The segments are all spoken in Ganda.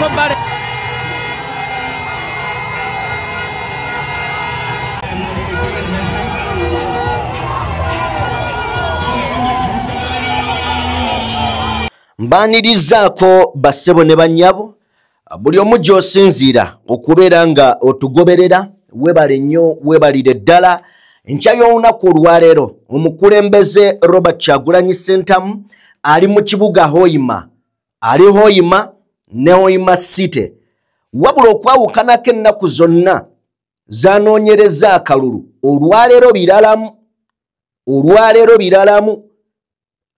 Bagezaako bbale. Mbanirizaako bassebo ne bannyabo, buli omu gy'osinziira okubeera nga otugoberera, webale nnyo, webalire ddala. Enkya y'olunaku olwaleero omukulembeze Robert Kyagulanyi Ssentamu ali mu kibuga Hoima, ali Hoima ne Hoima City. Wabula okwawukanako ennaku zonna zanoonyereza akalulu, olwaleero biralamu, olwaleero biralamu.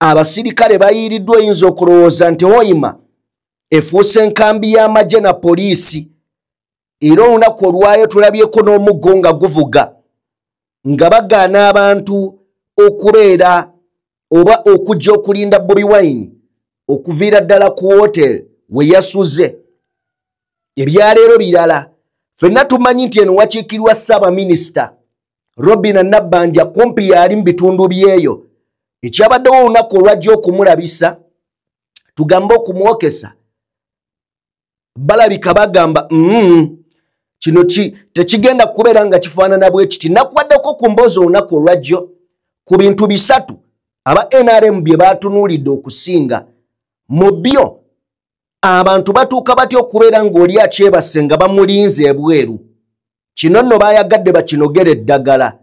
Abasirikale bayiiriddwa, oyinza okulowooza nti Hoima efuuse enkambi y'amagye na poliisi. Era olunaku olwayo tulabyeko n'omuggo nga guvuga, nga bagaana abantu okubeera oba okujja okulinda Bobi Wine okuviira ddala ku hotel we yasuze. Ebyaleero birala. Ffenna tumanyi nti eno wakiikirwa Ssaabaminisita Robina Nabbanja, kumpi yali mu bitundu byeyo. Ekyabaddewo olunaku olwajja okumulabisa, tugambe okumwokesa, balabika bagamba kino tekigenda kubeera nga kifaanana bwe kiti. Nakuwaddeko ku mboozi olunaku olwajjo ku bintu bisatu aba NRM bye baatunuulidde okusinga. Mu byo abantu batuuka batya okubeera ng'oli akyebase nga bamulinze ebweru. Kino nno baayagadde bakinogere eddagala.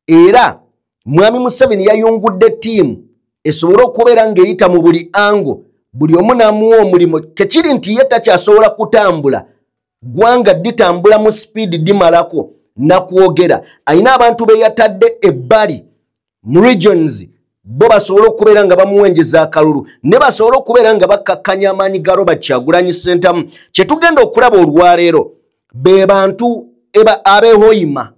Era Mwami Museveni yayungudde ttiimu esobole okubeera ng'eyita mu buli ango, buli omu n'amuwa omulimu. Tekiri nti ye takyasobola kutambula, ggwanga litambula mu sipiidi dimalako nakwogera. Alina abantu be yatadde ebbali mu regions, bo basobole okubeera nga bamuwenjeza akalulu, ne basobole okubeera nga bakkakkanya amaanyi ga Robert Kyagulanyi Ssentamu. Kye tugenda okulaba olwaleero be bantu ab'e Hoima,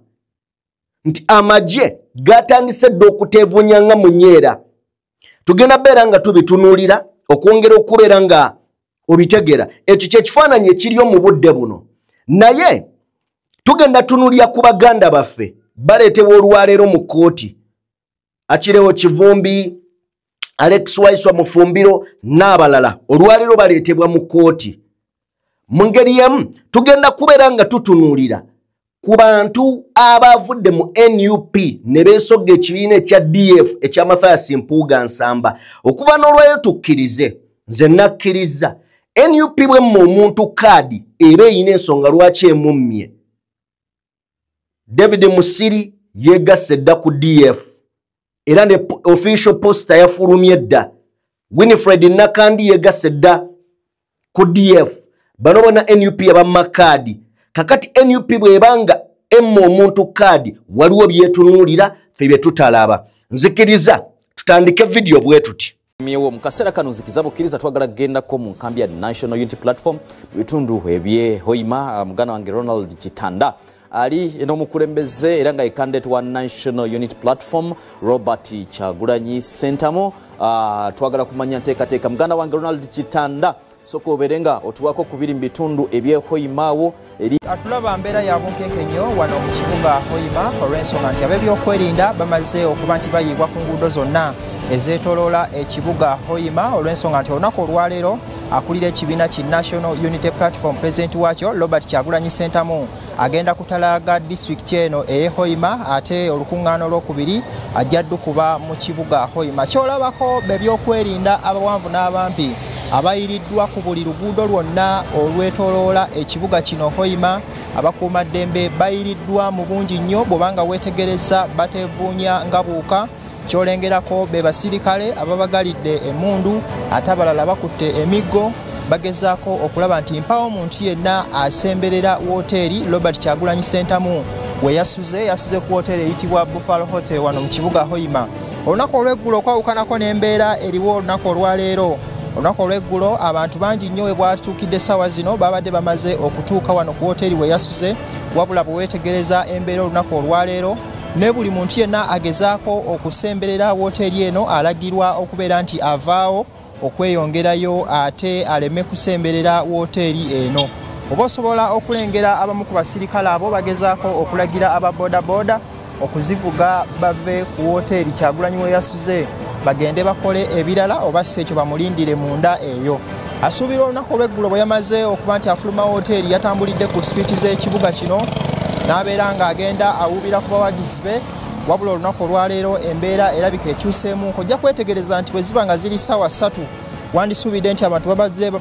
nti amagye gatandise dda okuteevuunya nga munyeera. Tugenda beera nga tubitunuulira okwongera okubeera nga obitegera. Ekyo kyekifaananyi ekiriyo mu budde buno. Naye tugenda tunuulira ku baganda baffe baleetebwa olwaleero mu kkooti. Akirewo Kivumbi, Alex Waiswa Mufumbiro n'abalala olwaleero baleetebwa mu kkooti. Mu ngeri emu tugenda kubeera nga tutunuulira ku bantu abavudde mu NUP ne beesogga ekibiina ekya DF ekya Mathias Mpuuga Nsamba. Okuva n'olwayo tukkirize, nze nakkiriza NUP bwemma omuntu kaadi eba eyina ensonga lwaki emummye. David Musiri yeegasse dda ku DF era ne official poster yafulumye dda. Winifred Nakandi yeegasse dda ku DF. Bano bonna NUP yabamma kaadi. Kakati NUP bw'ebanga emma omuntu kaadi, waliwo byetunuulira ffe bye tutalaba. Nzikiriza tutandike vidiyo bwe tuti. Myewo mu kaseera kano nzikiza bukkiriza twagala kugendako mu nkambi ya National Unity Platform mu bitundu eby'e Hoima. Muganda wange Ronald Kitanda ali n'omukulembeze era nga ye candidate wa National Unity Platform Robert Kyagulanyi Ssentamu. Twagala kumanya nteekateeka. Muganda wange Ronald Kitanda, sooka obeere nga otuwaako kubiri mu bitundu eby'e Hoima awo eri. Atulaba mbeera ya bunkenke nnyo wano mu kibuga Hoima olw'ensonga nti ab'ebyokwerinda bamaze okuba nti bayiibwa ku nguudo zonna ezeetooloola ekibuga Hoima, olw'ensonga nti olunaku olwaleero akulira ekibiina ki National Unity Platform, pulezidenti waakyo Robert Kyagulanyi Ssentamu agenda kutalaaga disitulikiti eno ey'e Hoima, ate olukuŋŋaana olwokubiri ajja ddukuba mu kibuga Hoima. Kyolabako bebyokwerinda abawanvu n'abampi abayiriddwa ku buli luguudo lwonna olwetooloola ekibuga kino Hoima. Abakuumaddembe bayiriddwa mu bungi nnyo, bw'obanga weetegereza bateevuunya nga buuka. Kyolengerako be basirikale ababagalidde emmundu, ate abalala bakutte emiggo, bagezaako okulaba nti mpaawo muntu yenna asemberera wooteeri Robert Kyagulanyi Ssentamu we yasuze. Yasuze ku wooteeri eyitibwa Buffalo Hotel wano mu kibuga Hoima. Olunaku olw'eggulo, okwawukanako n'embeera eriwo olunaku olwaleero, olunaku olw'eggulo abantu bangi nnyo we bwatuukidde essaawa zino babadde bamaze okutuuka wano ku wooteeri we yasuze. Wabula bwe weetegereza embeera olunaku olwaleero, ne buli muntu yenna agezaako okusemberera wooteeri eno alagirwa okubeera nti avaawo okweyongerayo ate aleme kusemberera wooteeri eno. Oba osobola okulengera abamu ku basirikale abo bagezaako okulagira aba bodaboda okuzivuga bave ku wooteeri Kyagulanyi we yasuze bagende bakole ebirala, oba si ekyo bamulindire munda eyo. Asuubirwa olunaku olw'eggulo bwe yamaze okuba nti afuluma woteeri yatambulidde ku street z'ekibuga kino n'abeera ng'agenda awuubira ku bawagizi be. Wabula olunaku olwaleero embeera erabika ekyuseemu. Ojja kwetegereza nti bwe ziba nga ziri ssaawa 3 wandisuubidde nti abantu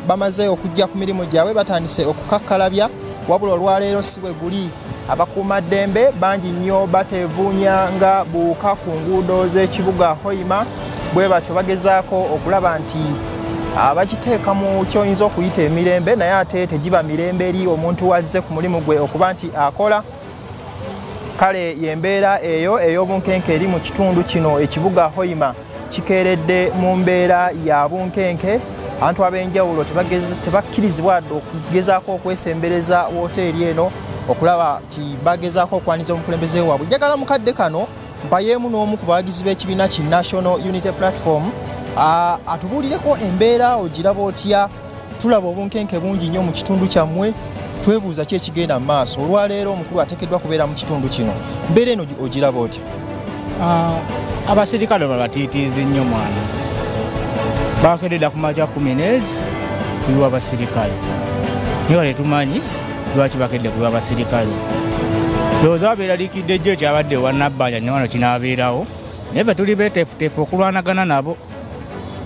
bamaze okujja ku mirimu gyabwe batandise okukakkalabya. Wabula olwaleero si bwe guli. Abakuumaddembe bangi nnyo bateevuunya nga buuka ku nguudo z'ekibuga Hoima, bwe batyo bagezaako okulaba nti abakiteeka mu kyoyinza okuyita emirembe, naye ate tegiba mirembe eri omuntu wazze ku mulimu gwe okuba nti akola. Kale y'embeera eyo ey'obunkenke eri mu kitundu kino. Ekibuga Hoima kikeeredde mu mbeera ya bunkenke. Abantu ab'enjawulo tebakkirizibwa okugezaako okwesembereza woteeri eno okulaba nti bagezaako okwaniza omukulembeze waabwe. Njagala mukadde kano mpayeemu n'omu ku bawagizi b'ekibiina ki National Unity Platform atubuulireko embeera ogiraba otya. Tulaba obunkenke bungi nnyo mu kitundu kyammwe, twebuuza ki ekigenda mu maaso. Olwaleero omukulu ateekeddwa kubeera mu kitundu kino, mbeera eno ogiraba otya? Abasirikale babatiitiizi nnyo mwana, bakedde ku makya 10 kuyiwa abasirikale, naye tetumanyi lwaki bakedde kuyiwa abasirikale. Ndowooza babeeraliikidde jjo ekyabadde ewa Nabbanja ne wano kinaabeerawo, naye ffe tuli beeteefuteefu okulwanagana nabo,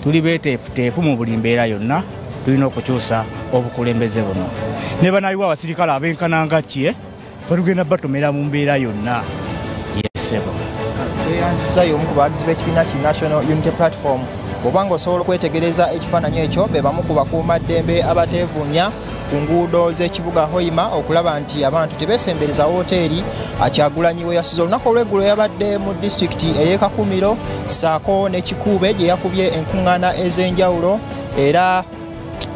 tuli beeteefuteefu mu buli mbeera yonna. Tulina okukyusa obukulembeze buno. Ne banaayiwa abasirikale abenkananga ki, ffe tugenda batomera mu mbeera yonna. Yesebo tweyanzizza y'omu ku bawagizi b'ekibiina ki National Unity Platform. Bw'oba ng'osobola okwetegereza ekifaananyi ekyo, be bamu ku bakuumaddembe abateevuunya ku nguudo z'ekibuga Hoima okulaba nti abantu tebeesembereza woteeri Kyagulanyi we yasuze. Olunaku olw'eggulo yabadde mu disitulikiti ey'e Kakumiro ssaako ne Kikuube gye yakubye enkuŋŋaana ez'enjawulo. Era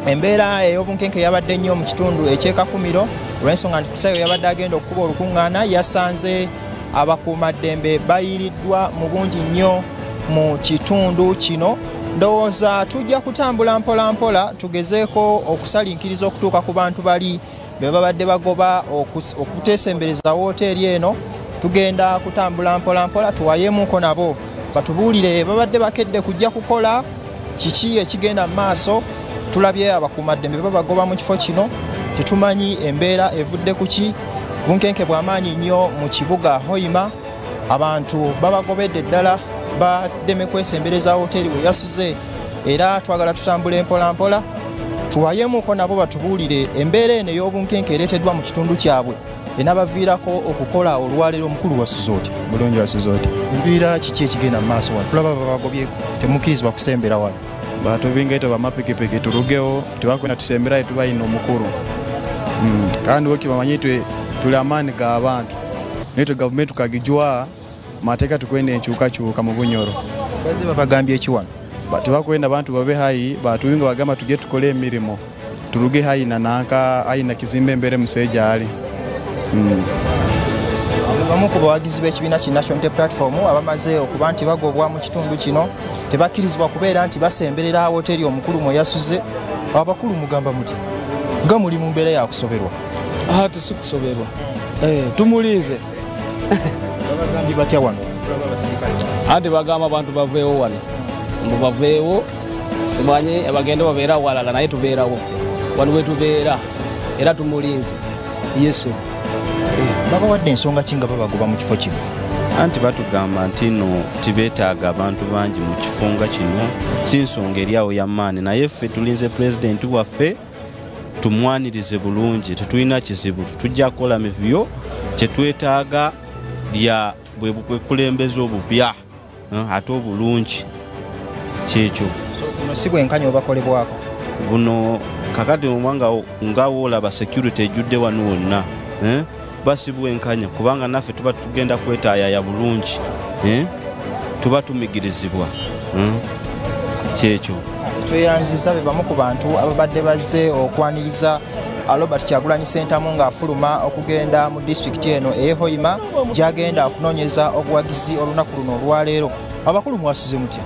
embeera ey'obunkenke yabadde nnyo mu kitundu eky'e Kakumiro olw'ensonga nti kusayo yabadde agenda okukuba olukuŋŋaana yasanze abakuumaddembe bayiiriddwa mu bungi nnyo mu kitundu kino. Ndowooza tujja kutambula mpola mpola tugezeeko okusalinkiriza okutuuka ku bantu bali be babadde bagoba okuteesembereza woteeri eno. Tugenda kutambula mpola mpola tuwayeemuko nabo batubuulire babadde bakedde kujja kukola kiki ekigenda mu maaso. Tulabye abakuumaddembe babagoba mu kifo kino, tetumanyi embeera evudde ku ki. Bunkenke bw'amaanyi nnyo mu kibuga Hoima, abantu babagobedde ddala baddeme kwesembereza woteeri we yasuze. Era twagala tutambule mpola mpola tuwayeemuko nabo batubuulire embeera eno ey'obunkenke ereeteddwa mu kitundu kyabwe enabaviirako okukola olwaleero. Omukulu wasuze otya? Bulungi, wasuze otya? Embeera kiki ekigenda mu maaso wano? Tulaba babagobye, temukkirizibwa kusembera wano. Batubinga bamapikipiki turugeho, tebakwenda tusemberayo tubayina omukulu. Kandi bo kibamanyi tuli amaani g'abantu, naye twe gavumenti tukagijwa mateeka tukwenda enkyukakyuka mu Bunyoro. Bazze babagambye eki wano? Tebakwenda abantu babe hayi, batubinga bagamba tujye tukole emirimo turuge hayi na nanka hayi na kizimbe embere museija ali. Abamu ku bawagizi b'ekibiina ki National Unity Platform abamaze okuba nti bagobwa mu kitundu kino tebakkirizibwa kubeera nti basemberera woteeri omukulu mwe yasuze. Abakulu mugamba muti nga muli mu mbeera ya kusoberwa? Tesi kusoberwa, tumulinze. Babagambye batya wano? Anti bagamba abantu baveewo wano, mbu baveewo simanye bagende babeera walala, naye tubeerawo wano we tubeera era tumulinze. Yesu. Babawadde ensonga ki nga babagoba mu kifo kino? Anti batugamba nti no tibeetaaga abantu bangi mu kifo nga kino, si nsonga eri awo y'amaanyi, naye ffe tulinze pulezidenti waffe tumwanirize bulungi, tetulina kizibu, tujja kukola mivuyo. Kyetwetaaga lya bwe bukulembeze obupya ate obulungi, kyekyo. Buno si bwenkanya obakolebwako buno kakati nga woolaba security ejjudde wano wonna, basi bwenkanya kubanga naffe tuba tugenda kwetaayaya bulungi, tuba tumigirizibwa, kyekyo. Tweyanziza be bamu ku bantu ababadde bazze okwaniriza Robert Kyagulanyi Ssentamu ng'afuluma okugenda mu disitulikiti eno ey'e Hoima gy'agenda okunoonyeza obuwagizi olunaku luno olwaleero. Abakulu mwasuze mutya?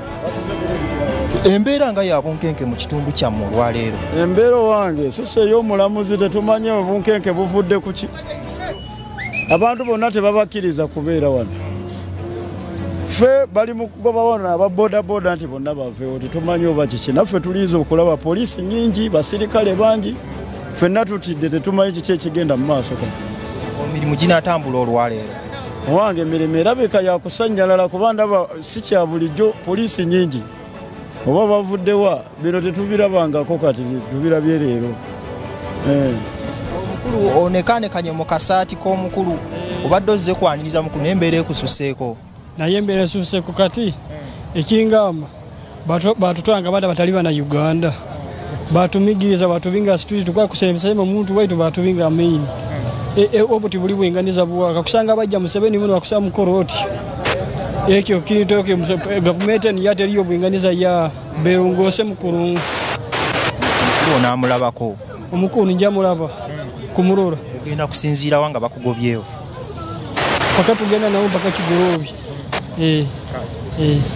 Embeera nga ya bunkenke mu kitundu kyammwe olwaleero? Embeera wange soso ey'omulamuzi tetumanye obunkenke buvudde ku ki. Abantu bonna tebabakkiriza kubeera wano. Ffe bali mu kugoba wano aba bodaboda nti bonna baveewo, tetumanyi oba kiki. Naffe tulinze okulaba poliisi nnyingi, basirikale bangi, ffenna tutidde, tetumanyi kiki ekigenda mu maaso. Emirimu ginaatambula olwaleero? Owange emirimu erabika yakusannyalala kuba ndaba si kya bulijjo, poliisi nnyingi. Oba bavuddewa, bino tetubirabangako kati tubirabye leero. Omukulu onekaanekanye mu kasaati k'omukulu, obadde ozze kwaniriza mukulu naye embeera ekususeeko. Naye embeera esuseeko kati ekingamba batutwanga bada batali bana Uganda, batumigiriza batubinga street tukwakusembesema omuntu waitu batubinga main. Obuti buli bwinganiza buwaka kusanga bajja Museveni muno bakusaba mukoro oti ekyo kintu ekyo gavumenti niyateriyo bwinganiza ya berongose mukuru. Onaamulabako? Omukulu nja mulaba kumurora. Ogenda kusinziira wa nga bakugobyewo? Paka tugenda nawo mpaka Kigoroobi.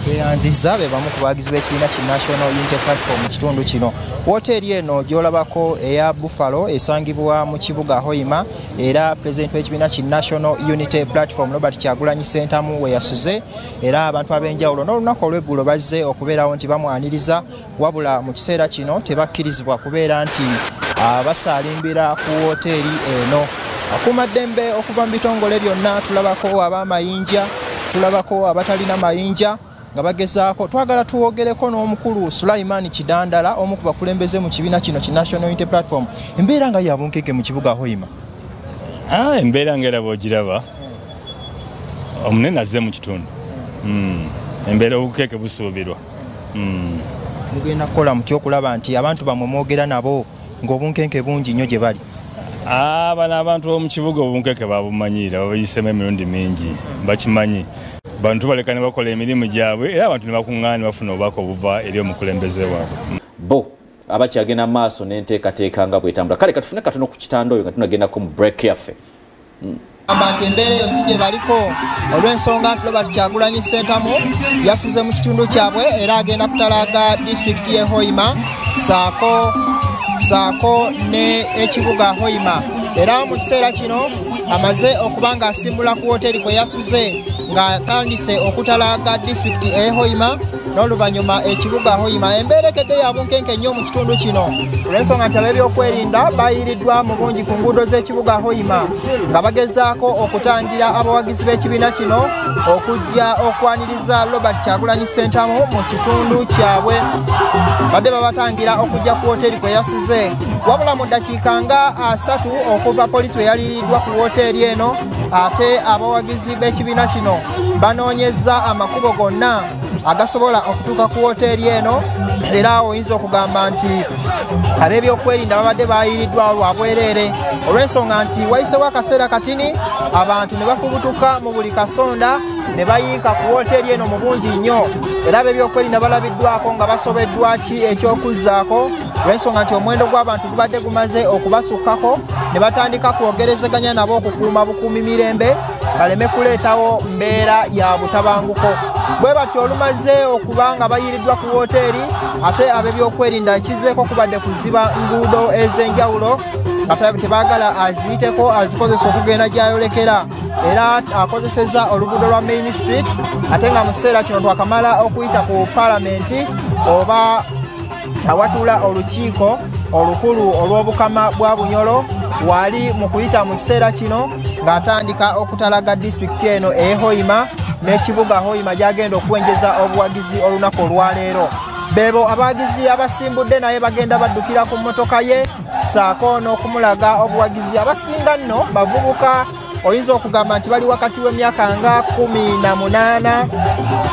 Tweyanzizza be bamu ku bawagizi b'ekibiina ki National Unity Platform mu kitundu kino. Wooteeri eno gy'olabako eya Buffalo esangibwa mu kibuga Hoima, era pulezidenti w'ekibiina ki National Unity Platform Robert Kyagulanyi Ssentamu we yasuze, era abantu ab'enjawulo n'olunaku olw'eggulo bazze okubeerawo nti bamwaniriza, wabula mu kiseera kino tebakkirizibwa kubeera nti basaalimbira ku wooteeri eno. Akuumaddembe okuva mu bitongole byonna tulabako ab'amayinja, tulabako abatalina mayinja nga bagezaako. Twagala tuwogereko n'omukulu Sulaiman Kidandala, omu ku bakulembeze mu kibiina kino ki National Unity Platform. Embeera nga ya bunkenke mu kibuga Hoima? Embeera nga era bw'ogiraba, omunene azze mu kitundu. Embeera obukeeke busuubirwa. Mugenda kukola mutya okulaba nti abantu bammwe mwogera nabo ng'obunkenke bungi nnyo gye bali? Bano abantu b'omu kibuga obunkenke babumanyiira, babayisemu emirundi mingi, bakimanyi. Bantu baleka ne bakola emirimu gyabwe era abantu ne bakuŋŋaana ne bafuna obubaka obuva eri omukulembeze waabwe. Bo abakyagenda maaso n'enteekateeka nga bwetambula. Kale katufune katono ku kitanda oyo nga tunagendako mu break yaffe. Amba nti embeera eyo si gye baliko olw'ensonga nti Robert Kyagulanyi Ssentamu yasuze mu kitundu kyabwe era agenda kutalaga disitulikiti y'e Hoima saako ne ekibuga Hoima. Era mu kiseera kino amaze okuba nga asimbula ku wooteeri kwe yasuze ng'atandise okutalaga disitulikiti e Hoima n'oluvannyuma ekibuga Hoima. Embeera ekedde ya bunkenke nnyo mu kitundu kino olw'ensonga nti ab'ebyokwerinda bayiriddwa mu bungi ku nguudo z'ekibuga Hoima nga bagezaako okutangira abawagizi b'ekibiina kino okujja okwaniriza Robert Kyagulanyi Ssentamu mu kitundu kyabwe. Badde babatangira okujja ku wooteeri kwe yasuze, wabula mu ddakiika nga 3 okuva poliisi bwe yaliriddwa ku wooteeri eno, ate abawagizi b'ekibiina kino banoonyezza amakubo gonna agasobola okutuuka ku wooteeri eno. Era oyinza okugamba nti ab'ebyokwerinda babadde bayiriddwa lwa bwereere olw'ensonga nti wayisewo akaseera katini abantu ne bafubutuka mu buli kasonda ne bayiika ku wooteeri eno mu bungi nnyo. Era ab'ebyokwerinda balabiddwako nga basobeddwa ki ekyokuzzaako olw'ensonga nti omuwendo gw'abantu gubadde gumaze okubasukkako ne batandika kwogerezeganya nabo okukuuma bukuumi mirembe baleme kuleetawo mbeera ya butabanguko. Bwe batyo olumaze okuba nga bayiriddwa ku wooteeri, ate ab'ebyokwerinda ekizeeko kubadde kuziba nguudo ez'enjawulo nga tebaagala aziyiteko azikozesa okugenda gy'ayolekera. Era akozesezza oluguudo lwa Main Street, ate nga mu kiseera kino twakamala okuyita ku paalamenti oba awatuula olukiiko olukulu olw'Obukama bwa Bunyoro wali mu kuyita mu kiseera kino ng'atandika okutalaga disitulikiti eno ey'e Hoima n'ekibuga Hoima gy'agenda okuwenjeza obuwagizi olunaku olwaleero. Bebo abawagizi abasimbudde naye bagenda baddukira ku mmotoka ye saako n'okumulaga obuwagizi. Abasinga nno bavubuka, oyinza okugamba nti bali wakati w'emyaka nga 18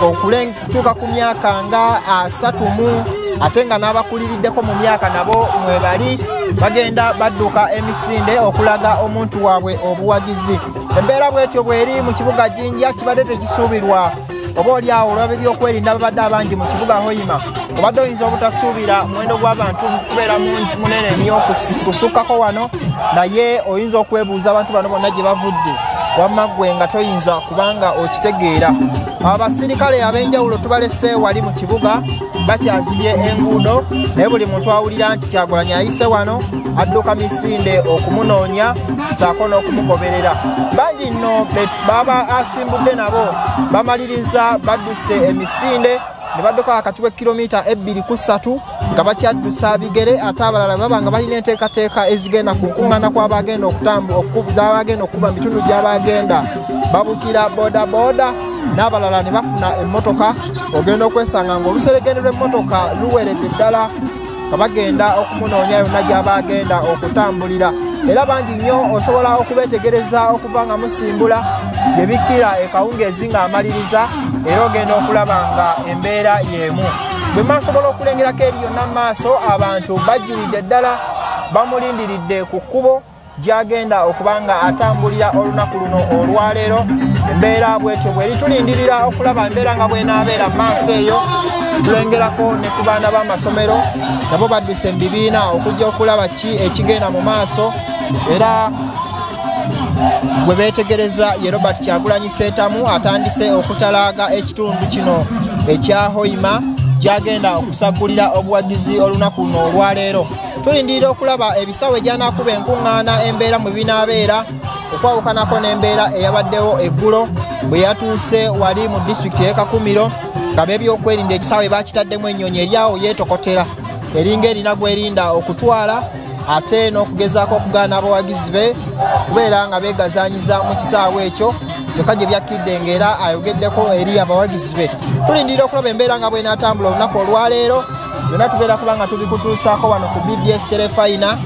okutuuka ku myaka nga 30, ate nga n'abakuliriddeko mu myaka nabo mwe bali bagenda badduka emisinde okulaga omuntu waabwe obuwagizi. Embeera bwetyo bweri mu kibuga Jinja kibadde tekisuubirwa oba oli awo olw'ebyokwerinda babadde abangi mu kibuga Hoima. Obadde oyinza obutasuubira muwendo gw'abantu kubeera munene nnyo kusukkako wano, naye oyinza okwebuuza abantu bano bonna gye bavudde. Wamma ggwe nga toyinza kubanga okitegeera. Abasirikale ab'enjawulo tubalese wali mu kibuga bakyazibye enguudo, naye buli muntu awulira nti Kyagulanyi ayise wano adduka misinde okumunoonya ssaako n'okumugoberera. Bangi nno baba asimbudde nabo bamaliriza badduse emisinde ne badduka wakati w'ekilomita 2 ku 3 nga bakyaddusa bigere, ate abalala baba nga balina enteekateeka ezigenda ku nkuŋŋaana kw'abagenda z'abagenda okukuba mu bitundu gy'abagenda, babukira boodabooda n'abalala ne bafuna emmotoka. Ogenda okwesanga ng'oluseregende lw'emmotoka luweredde ddala nga bagenda okumunoonya yonna gy'abagenda okutambulira. Era bangi nnyo osobola okubeetegereza okuva nga musimbula gye bikkira ekawungeezi ng'amaliriza, era ogenda okulaba nga embeera y'emu. Bwe mwasobola okulengerako eri yonna mu maaso, abantu bajjulidde ddala bamulindiridde ku kkubo gy'agenda okuba nga atambulira olunaku luno olwaleero. Embeera bwetyo bweri, tulindirira okulaba embeera nga bw'enaabeera mu maaso eyo. Tulengerako ne ku baana b'amasomero nabo badduse mu bibiina okujja okulaba ki ekigenda mu maaso. Era gwe beetegereza ye Robert Kyagulanyi Ssentamu atandise okutalaaga ekitundu kino ekya Hoima gy'agenda okusagulira obuwagizi olunaku luno olwaleero. Tulindirira okulaba ebisawo egy'anaakuba enkuŋŋaana embeera mwe binaabeera, okwawukanako n'embeera eyabaddewo eggulo bwe yatuuse wali mu disitulikiti ey'e Kakumiro nga b'ebyokwerinda ekisaawe baakitaddemu ennyonyi eri awo yeetokotera, eringa erina gwerinda okutwala ate n'okugezaako okugaana abawagizi be kubeera nga beegazaanyiza mu kisaawe ekyo, kyokka gye byakkidde ng'era ayogeddeko eri abawagizi be. Tulindirira okulaba embeera nga bw'enaatambula olunaku olwaleero. Byonna tugenda kuba nga tubikutuusaako wano ku BBS Terefayina.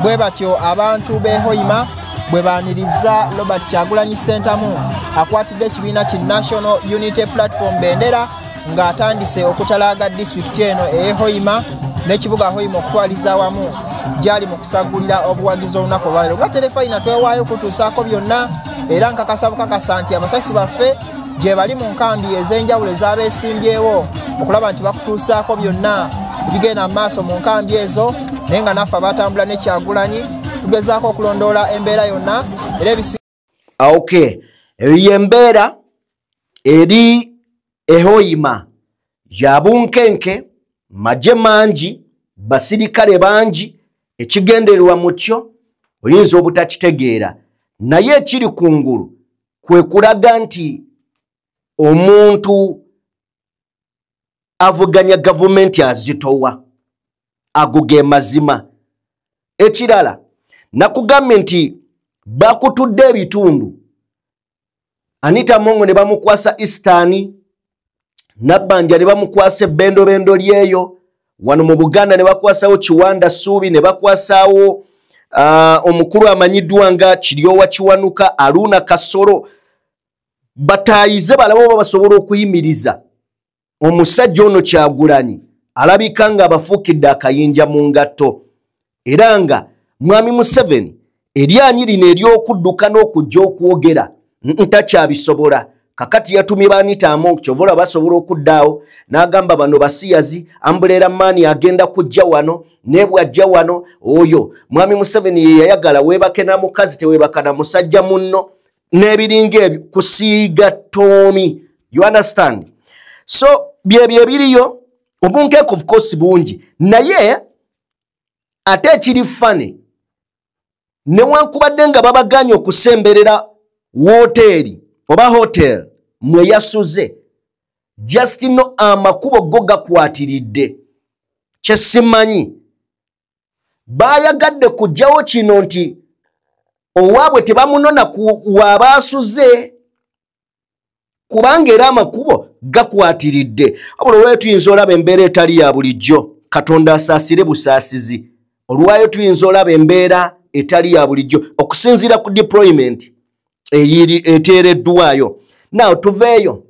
Bwe batyo abantu b'e Hoima bwe baaniriza Robert Kyagulanyi Ssentamu akwatidde ekibiina ki National Unity Platform bendera ng'atandise okutalaaga disitulikiti eno ey'e Hoima n'ekibuga Hoima okutwaliza awamu gy'ali mu kusagulira obuwagizi olunaku olwaleero. Nga Terefayina twewaayo okutuusaako byonna, era nkakasa bukakasa nti abasasi baffe gye bali mu nkambi ez'enjawulo ez'abeesimbyewo okulaba nti bakutuusaako byonna ebigenda mu maaso mu nkambi ezo, naye nga naffe abatambula ne Kyagulanyi tugezaako okulondoola embeera yonna. Era Okay, eyo embeera eri Ehoima ya bunkenke, magye mangi, basirikale bangi, ekigendererwa mu kyo oyinza obutakitegeera, naye ekiri kungulu kwe kulaga nti omuntu avuganya gavumenti azitowa. Ago ge mazima. Ekirala nakugambye nti bakutudde ebitundu, Anita Mongo ne bamukwasa Eastern, Nabbanja ne bamukwasa ebbendobendo lyeyo, wano mu Buganda ne bakwasawo Kiwanda Ssuubi, ne bakwasaawo omukulu amanyiddwa nga Kiryowa Kiwanuka, Aluna Kasolo. Bataayize balabe oba basobola okuyimiriza omusajja ono Kyagulanyi alabika nga abafuukidde akayinja mu ngatto, era nga Mwami Museveni eryanyi lino ery'okudduka n'okujja okwogera ntakyabisobola. Kakati yatumye ba Anita Among, kyova olaba basobola okuddaawo n'agamba bano basiyazi, ambuleera maani agenda kujja wano, ne bw'ajja wano oyo Mwami Museveni ye yayagala weebake na mukazi teweebaka na musajja munno, n'ebiringa ebyo kusiiga ttoomi. You understand? So byebyo ebiriyo, obunkenke of course bungi, naye ate ekiri fane, newankubadde nga babaganye okusemberera woteeri oba hotel mwe yasuze, just no amakubo go gakwatiridde. Kyesimanyi bayagadde kujjawo kino nti owaabwe tebamunona wabaasuze, kubanga era amakubo gakwatiridde. Wabula olwayo tuyinza olaba embeera etali ya bulijjo, Katonda asaasire busaasizi. Olwayo tuyinza olaba embeera etali ya bulijjo okusinziira ku deployment eteereddwayo. Now tuveeyo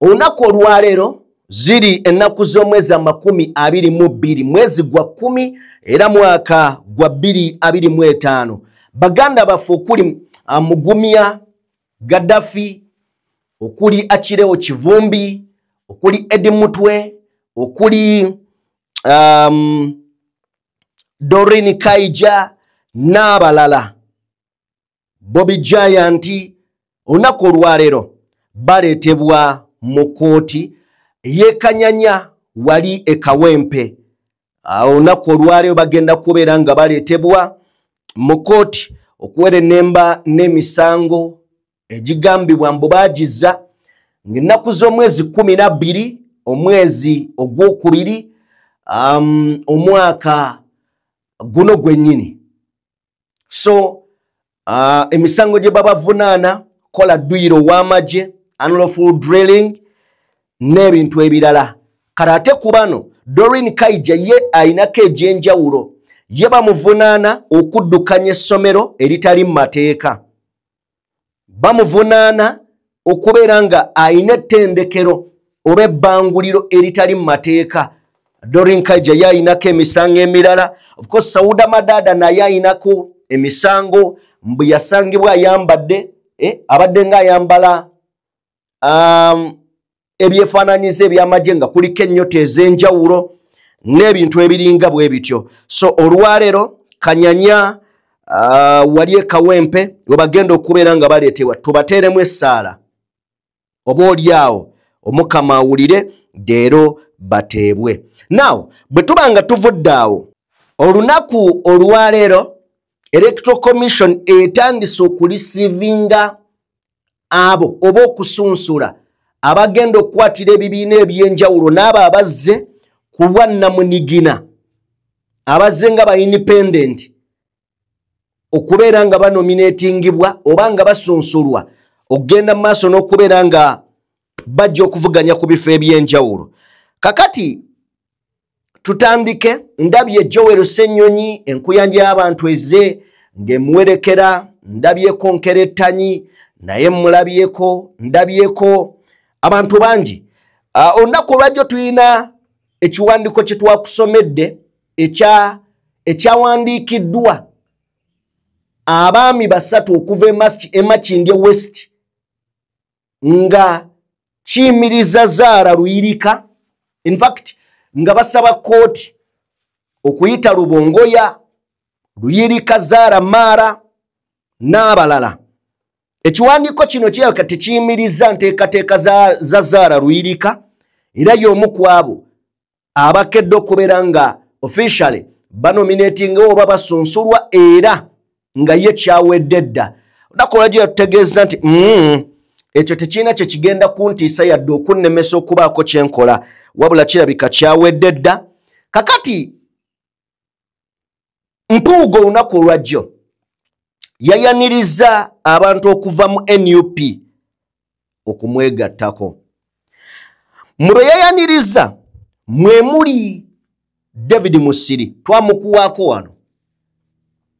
olunaku olwaleero, ziri ennaku z'omwezi 22, mwezi gwa 10 era mwaka gwa 2025. Baganda baffe okuli Mugumya Gaddafi, okuli Achileo Kivumbi, okuli Eddie Mutwe, okuli Doreen Kaija n'abalala Bobby Giant olunaku olwaleero baleetebwa mu kkooti y'e Kanyanya wali e Kawempe. Olunaku olwaleero bagenda kubeera nga baleetebwa mu kkooti okuwera ennemba n'emisango egigambibwa mbu baagizza ng'ennaku z'omwezi 12 omwezi ogwokubiri omwaka guno gwennyini. So emisango gye babavunaana kola dduyiro w'amagye, unlawful drilling n'ebintu ebirala. Kale ate ku bano, Doreen Kaija ye ayinako egy'enjawulo. Ye bamuvunaana okuddukanya essomero eritali mu mateeka, bamuvunaana okubeera nga ayina ettendekero oba ebbanguliro eritali mu mateeka. Doreen Kaija ye ayinako emisango emirala. Of course, Sauda Madada naye ayinako emisango mbu yasangibwa ayambadde abadde ng'ayambala ebyefaananyiza ebyamagye nga kuliko ennyota ez'enjawulo n'ebintu ebiringa bwe bityo. So olwaleero Kanyanya wali e Kawempe we bagenda okubeera nga baleetebwa. Tubateeremu essaala, oba oli awo Omukama awulire, leero bateebwe. Now bwe tuba nga tuvudde awo, olunaku olwaleero Electoral Commission etandise okureceivinga abo oba okusunsula abagenda okukwatira ebibiina ebyenjawulo n'abo abazze ku bwannamunigina, abazze nga ba independent, okubeera nga banominatingibwa oba nga basunsulwa okugenda mu maaso n'okubeera nga bajja okuvuganya ku bifo ebyenjawulo. Kakati tutandike. Ndabye Joel Ssenyonyi, enkuyanja y'abantu ezze ng'emuwerekera. Ndabyeko Nkerettanyi, naye mulabyeko. Ndabyeko abantu bangi. Olunaku olwajjo tulina ekiwandiiko kye twakusomedde ekyawandiikiddwa abaami basatu okuva e Makindye West nga kiyimiriza Zaara Luyirika, infact nga basaba kooti okuyita Lubongoya, Luyirika, Zaara Maara n'abalala. Ekiwandiiko kino kirabika tekiyimiriza nteekateeka za Zaara Luyirika, era y'omu ku abo abakedde okubeera nga officially banominatinga oba basunsulwa, era nga ye kyawedde dda. Olunaku olwajjo yatutegeeza nti ekyo tekirina kye kigenda kuntiisa yadde okunnemesa okubaako kyenkola, wabula kirabika kyawedde dda. Kakati Mpuuga olunaku olwajjo yayaniriza abantu okuva mu NUP okumwegattako. Mu bwe yayaniriza mwe muli David Musiri. Twamukuwaako wano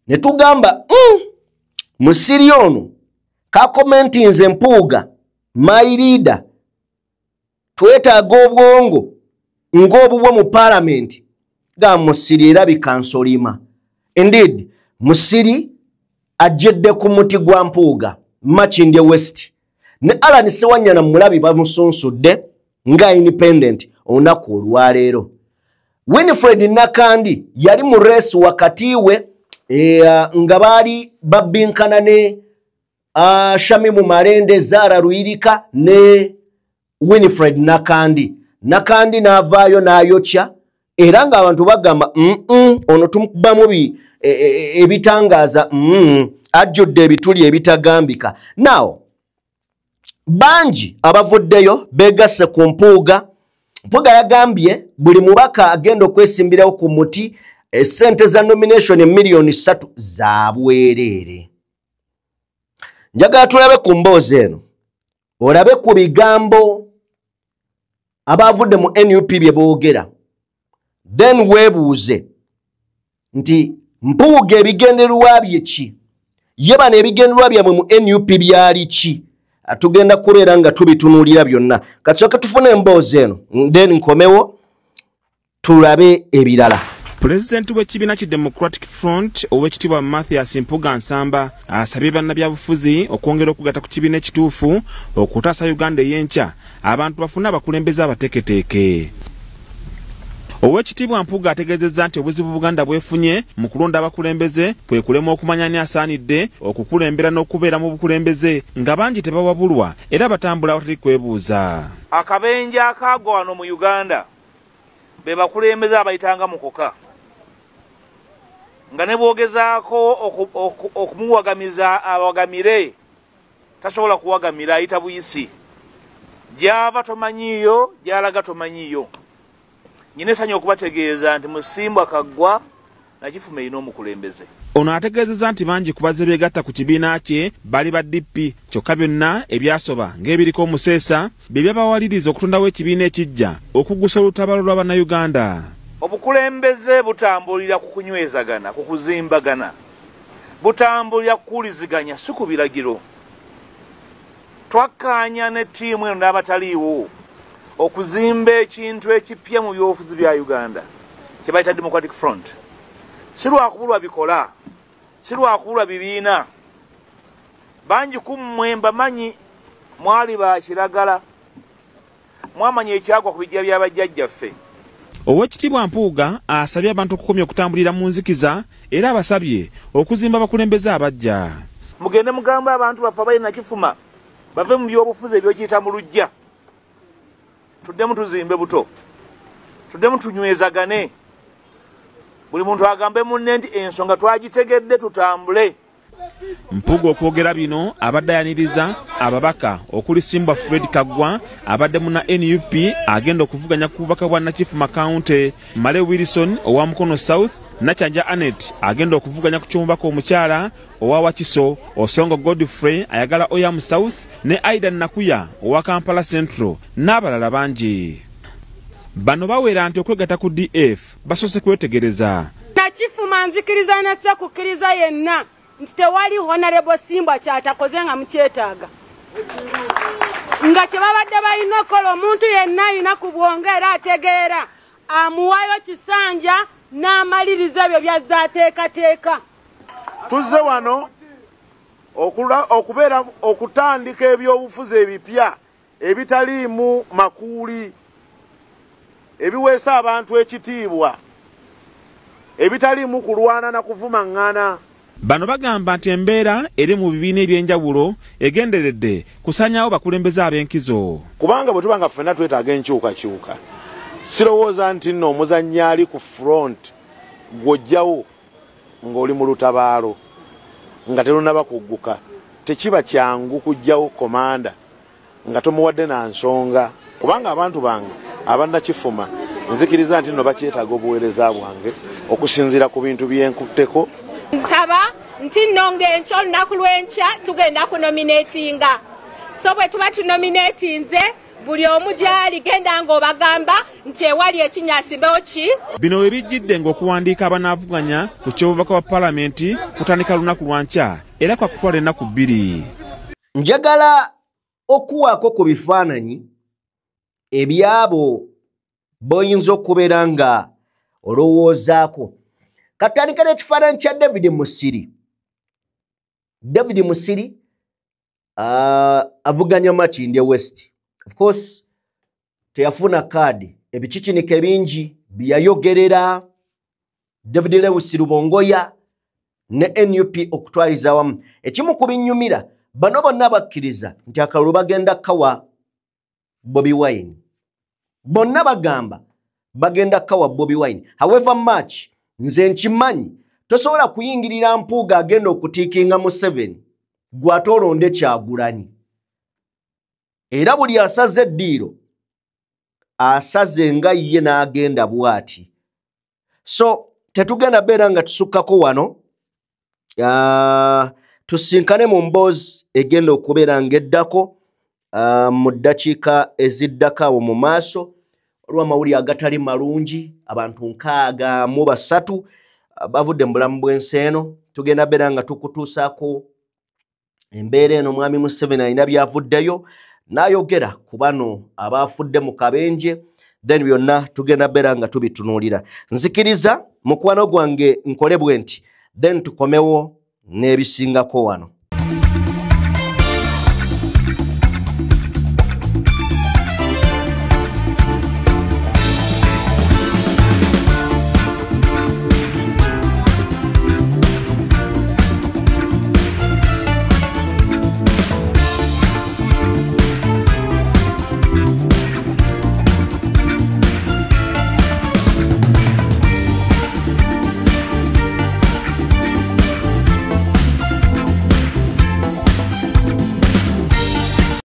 ne tugamba, Musiri ono kacommentinze, 'Mpuuga my leader, twetaaga obwongo ng'obubwo mu paalamenti.' Ga Musiri erabika nsolima. Indeed, Musiri ajjedde ku muti gwa Mpuuga Makindye West. Ne Alan Sewanyana mulabi bamusunsudde nga independent olunaku olwaleero. Winfred Nakandi yali mu race wakati we nga baali babbinkana ne Shamimu Malende, Zaara Luyirika ne Winfred Nakandi. Nakandi n'avaayo n'ayokya, era ng'abantu bagamba, ono tumukubamu ebitangaaza, ajjudde ebituli ebitagambika." Now bangi abavuddeyo begasse ku Mpuuga. Mpuuga yagambye buli mubaka agenda okwesimbirawo ku muti, esente za nomination 3 miliyoni za bwereere. Njagala tulabe ku mboozi eno, olabe ku bigambo abavudde mu NUP bye boogera, then weebuuze nti Mpuuga ebigendererwa bye ki? Ye bano ebigendererwa byabwe mu NUP byali ki? Tugenda kubeera nga tubitunuulira byonna. Kasooke tufune emboozi eno, then nkomewo tulabe ebirala. Pulezidenti w'ekibiina ki Democratic Front, Owekitiibwa Mathias Mpuga Nsamba, asabye bannabyabufuzi okwongera okugatta ku kibiina ekituufu okutaasa Uganda ey'enkya, abantu bafune abakulembeze abateeketeeke. Oweekitiibwa Mpuuga ategeezezza nti obuzibu Buganda bwefunye mu kulonda abakulembeze kwe kulema okumanya ani asaanidde okukulembera n'okubeera mu bukulembeze, nga bangi tebawabulwa era batambula awatali kwebuuza. Akabenje akaagwa wano mu Uganda be bakulembeze abayitanga mukoka, nga ne bw'ogezaako okumuwagamiza awagamire tasobola kuwagamira, ayita buyisi. Gy'ava tomanyiiyo, gy'alaga tomanyiiyo. Nnyina essanyu okubategeeza nti Musimbwa Kaggwa Nakifuma erina omukulembeze. Ono ategeezezza nti bangi ku bazze beegatta ku kibiina kye bali ba DP, kyokka byonna ebyasoba ng'ebiriko omuseesa bye byabawaliriza okutondawo ekibiina ekiggya okugusa olutabaalo lwa Bannayuganda. Obukulembeze butambulira ku kunywezagana, ku kuzimbagana, butambulira ku kuwuliziganya, si ku biragiro. Twakkaanya ne ttiimu eno n'abataliiwo okuzimba ekintu ekipya mu byobufuzi bya Uganda kye bayita Democratic Front. Si lwakubulwa bikola, si lwakubulwa bibiina. Bangi ku mmwe mbamanyi mwali ba kiragala, mwamanya ekyagwa ku bijja bya bajjajjaffe. Oweekitiibwa Mpuuga asabye abantu okukomya okutambulira mu nzikiza era abasabye okuzimba abakulembeze abaggya. Mugende mugambe abantu baffe abali Nakifuma bave mu byobufuzi ebyokiyita mu luggya, tuddemu tuzimbe buto, tuddemu tunywezagane, buli muntu agambe munne nti ensonga twagitegedde, tutambule. Mpuuga okwogera bino abadde ayaniriza ababaka okuli Simbwa Fred Kaggwa abadde munna NUP agenda okuvuganya ku bubaka bwa Nakifuma County, Male Wilson owa Mukono South, Nakyanja Annet agenda okuvuganya ku ky'omubaka omukyala owa Wakiso, Osongo Godfrey ayagala Oyamu South ne Aida Nakuya owa Kampala Central n'abalala bangi. Bano bawera nti okwegatta ku DF basoose kwetegereza. Nakifuma nzikiriza nassa kukkiriza yenna nti tewali Honorable Simbwa kyatakoze nga mukyetaaga, nga kye babadde balina okukola omuntu yenna alina ku bwongo era ategeera amuwayo kisanja n'amaliriza ebyo by'azze ateekateeka. Tuzze wano okubeera okutandika ebyobufuzi ebipya ebitaliimu makuuli, ebiweesa abantu ekitiibwa, ebitaliimu kulwana na kuvumaŋŋana. Bano bagamba nti embeera eri mu bibiina eby'enjawulo egenderedde kusaanyaawo bakulembeze ab'enkizo. Kubanga bwe tuba nga ffenna twetaaga enkyukakyuka, sirowooza nti nno omuzannyi ali ku front gw'ojjawo ng'oli mu lutabaalo nga terunnaba kugguka. Tekiba kyangu kuggyawo komanda nga tomuwadde na nsonga, kubanga abantu bange abannakifuma nzikiriza nti nno bakyetaaga obuweereza bwange okusinziira ku bintu byenkutteko. Nsaba nti nno ng'enkya olunaku lw'enkya tugenda kunominatinga, so bwe tuba tunominatinze buli omu gy'ali genda ng'obagamba nti ewali ekinyasimbewo ki. Bino we bijjidde ng'okuwandiika abanaavuganya ku ky'obubaka bwa Paalamenti kutandika lunaku lwa nkya era kwa kutwala ennaku 2. Njagala okuwaako ku bifaananyi ebyabo b'oyinza okubeera nga olowoozaako. Katandika n'ekifaananyi kya David Musiri. David Musiri avuganya Makindye West. Of course teyafuna kaadi, ebikikiniko ebingi byeyayogerera David Lewis Rubongoya ne NUP okutwaliza awamu. Ekimu ku binnyumira, bano bonna bakkiriza nti akalulu bagenda kawa Bobi Wine. Bonna bagamba bagenda kawa Bobi Wine. However much nze nkimanyi tosobola kuyingirira Mpuuga agenda okutiikinga Museveni gw'ate olonde Kyagulanyi. Era buli asaze eddiiro asaze nga ye n'agenda bw'ati. So tetugenda beera nga tusukkako wano, tusinkane mu mboozi egenda okubeera ng'eddako mu ddakiika eziddako awo mu maaso. Olw'amawulire agatali malungi, abantu 63 bavudde mu bulamu bw'ensi eno. Tugenda beera nga tukutuusaako embeera eno. Mwami Museveni alina by'avuddeyo n'ayogera ku bano abaafudde mu kabenje, then byonna tugenda beera nga tubitunuulira. Nzikiriza mukwano gwange nkole bwe nti, then tukomewo n'ebisingako wano.